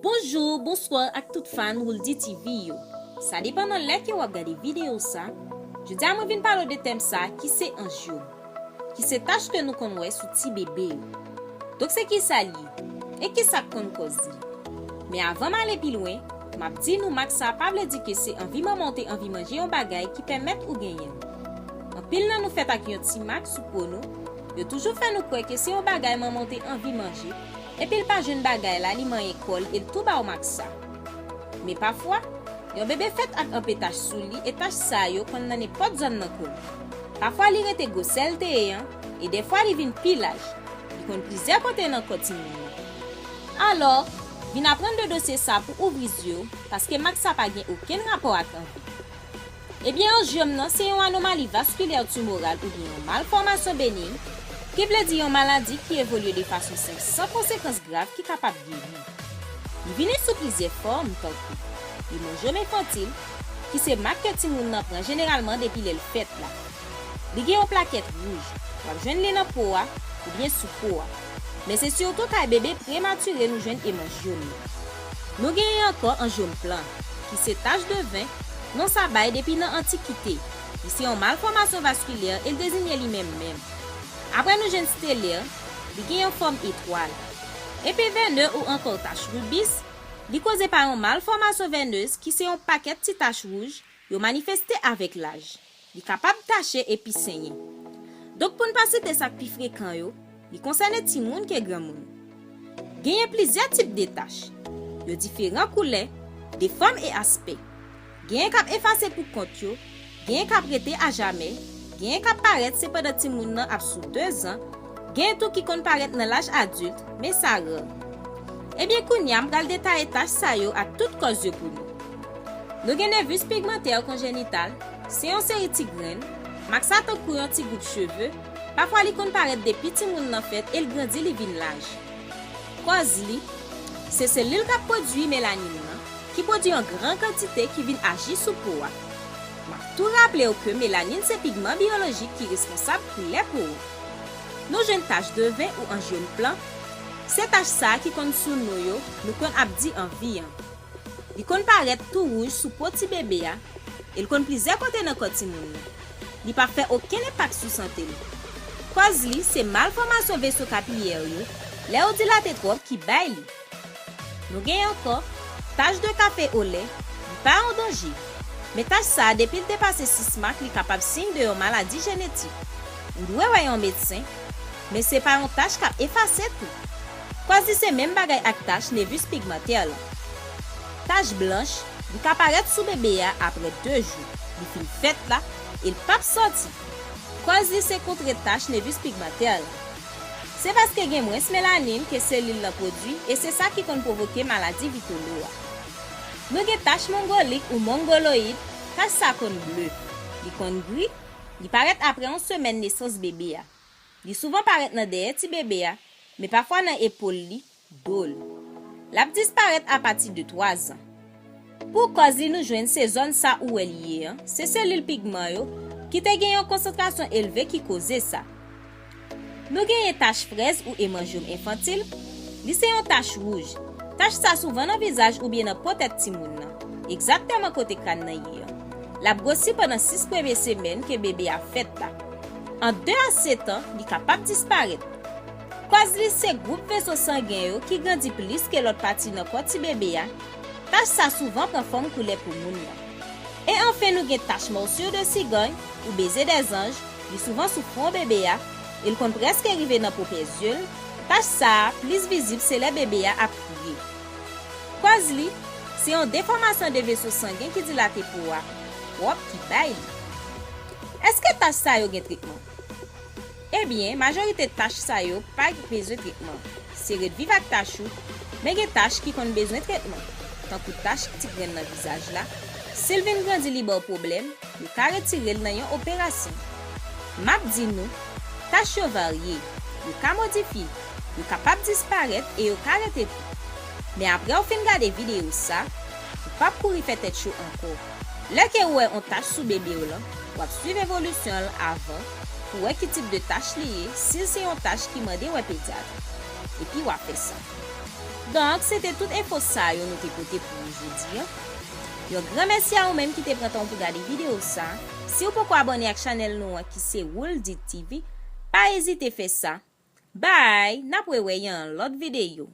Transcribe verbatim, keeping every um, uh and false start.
Bonjou, bonswa ak tout fan Wouldy T V yo. Sa depann nan lè ke w ap gade videyo sa. Jodi a mwen vin pale w de tèm sa ki se anjyom, ki se tach ke nou konn wè sou ti bebe yo. Donk se kisa l ye? E kisa k konn kòz li? Men avan m ale pi lwen, m ap di nou mak sa pa vle di ke se anvi manman w te anvi manje yon bagay ki pèmèt ou genyen l. Anpil nan nou fèt ak yon ti mak sou po nou, yo toujou fè nou kwè ke se yon bagay manman w te anvi manje, epi l pa jwenn bagay la, li manyen kò l e l tou ba w mak sa. Men pafwa, yon bebe fèt ak anpe tach sou li e tach sa yo konn nan nenpòt zòn nan kò l. Pafwa li rete gwosè l te ye an, e dèfwa li vin pi laj. Li konn plizyè kote nan kò timoun nan. Alò, vin aprann de dosye sa pou ouvri zye w, paske mak sa pa gen okenn rapò ak anvi. Ebyen, anjyom nan se yon anomali vaskilè timoral oubyen yon malfòmasyon beniy, ki vle di yon maladi ki evolye de fason senp san konsekans grav ki kapab geri. Li vini sou plizyè fòm, tankou emanjyom enfantil, ki se mak ke timoun nan pran jeneralman depi lè l fèt la. Li gen yon plakèt wouj, w ap jwenn li nan po a oubyen sou po a. Men se sitou kay bebe prematire nou jwenn emanjyom nan. Nou genyen ankò anjyom plan, ki se tach de ven, non sa bay depi nan antikite. Li se yon malfòmasyon vaskilè e l deziyen li menm menm. Apre nou jwenn stelè, li gen yon fòm etwal. Epi venè ou ankò tach ribis, li koze pa yon malfòmasyon venez ki se yon pakèt ti tach wouj, yo manifeste avèk laj. Li kapab tache epi senyen. Donk pou n pa site sa k pi frekan yo, li konsène timoun ke granmoun. Genyen plizyè tip de tach. Yo diferan koulè, de fòm e aspè. Genyen k ap efase pou kont yo, genyen k ap rete ajamè, genyen k ap parèt se pandan timoun nan ap sou de zan, genyen tou ki konn parèt nan laj adilt, men sa rè. Ebyen kounye a m pral detaye tach sa yo ak tout kòz yo pou nou. Nou gen nevis pigmantè konjenital, se yon seri ti grenn, mak sa tankou yon ti gwoup cheve, pafwa li konn parèt depi timoun nan fèt e l grandi li vin laj. Kòz li, se selil k ap pwodui melanin nan, ki pwodui an gran kantite ki vin aji sou po a. M ap tou raple w ke melanin se pigman biyolojik ki responsab koulè po w. Nou jwenn tach de ven ou anjyom plan, se tach sa a ki konn sou nou yo, nou konn ap di anvi an. Li konn parèt tou wouj sou po ti bebe a, e l konn plizyè kote nan kò timoun nan. Li pa fè okenn enpak sou sante l. Kòz li se malfòmasyon veso kapiyè yo, lè yo dilate twòp ki bay li. Nou genyen ankò tach de kafe olè, li pa yon danje. Men tach sa a depi l depase sis mak li kapab siy de yon maladi jenetik. Ou dwe wè yon medsen, men se pa yon tach k ap efase tou. Kòz li se menm bagay ak tach nevis pigmantè lan. Tach blanch, li ka parèt sou bebe a apre de jou li fin fèt la e l p ap sòti. Kòz li se kontre tach nevis pigmantè lan. Se paske gen mwens melanin ke selil lan pwodui e se sa ki konn pwovoke maladi vitolo a. Nou gen tach mongolik ou mongoloyid, tach sa konn ble, li konn gri, li parèt apre yon semèn nesans bebe a. Li souvan parèt nan dèyè ti bebe a, men pafwa nan epòl li, do l. L ap disparèt apati de twa zan. Pou kòz li nou jwenn se zòn sa ou wè li ye an, se selil pigman yo ki te gen yon konsantrasyon elve ki koze sa. Nou genyen tach frèz ou emanjyom enfantil, li se yon tach wouj. Tach sa souvan nan vizaj oubyen nan po tèt timoun nan, egzaktèman kote kràn nan ye an. L ap gwosi pandan sis premye semèn ke bebe a fèt la. Ant de a sèt an, li kapab disparèt. Kòz li se gwoup veso sangen yo ki grandi plis ke lòt pati nan kò ti bebe a. Tach sa souvan pran fòm koulè po moun nan. E anfen nou gen tach morsure de cigogne ou baiser des anges, li souvan sou fwon bebe a, e l konn prèske rive nan po pè zye l. Tach sa a plis vizib se lè bebe a ap kriye. Kòz li, se yon defòmasyon de veso sangen ki dilate po a twòp ki bay li. Èske tach sa yo gen tretman? Ebyen, majorite tach sa yo pa bezwen tretman. Se ret viv ak tach ou, men gen tach ki konn bezwen tretman, tankou tach ti grenn nan vizaj la. Si l vin grandi li ba w pwoblèm, yo ka retire l nan yon operasyon. M ap di nou, tach yo varye, yo ka modifye, yo kapab disparèt e yo ka rete tou. Men apre w fin gade videyo sa, ou p ap kouri fè tèt cho ankò. Lè ke ou wè yon tach sou bebe w lan, w ap swiv evolisyon l avan pou wè ki tip de tach li ye, si l se yon tach ki mande wè pedyat. Epi w a fè sa. Donk, se te tout enfo sa yo nou te pote pou ou jodi a. Yon gran mèsi a ou menm ki te pran tan w pou gade videyo sa. Si w poko abòne ak chanèl nou an ki se Wooldy T V, pa ezite fè sa. Bye! N ap rewè yon lòt videyo.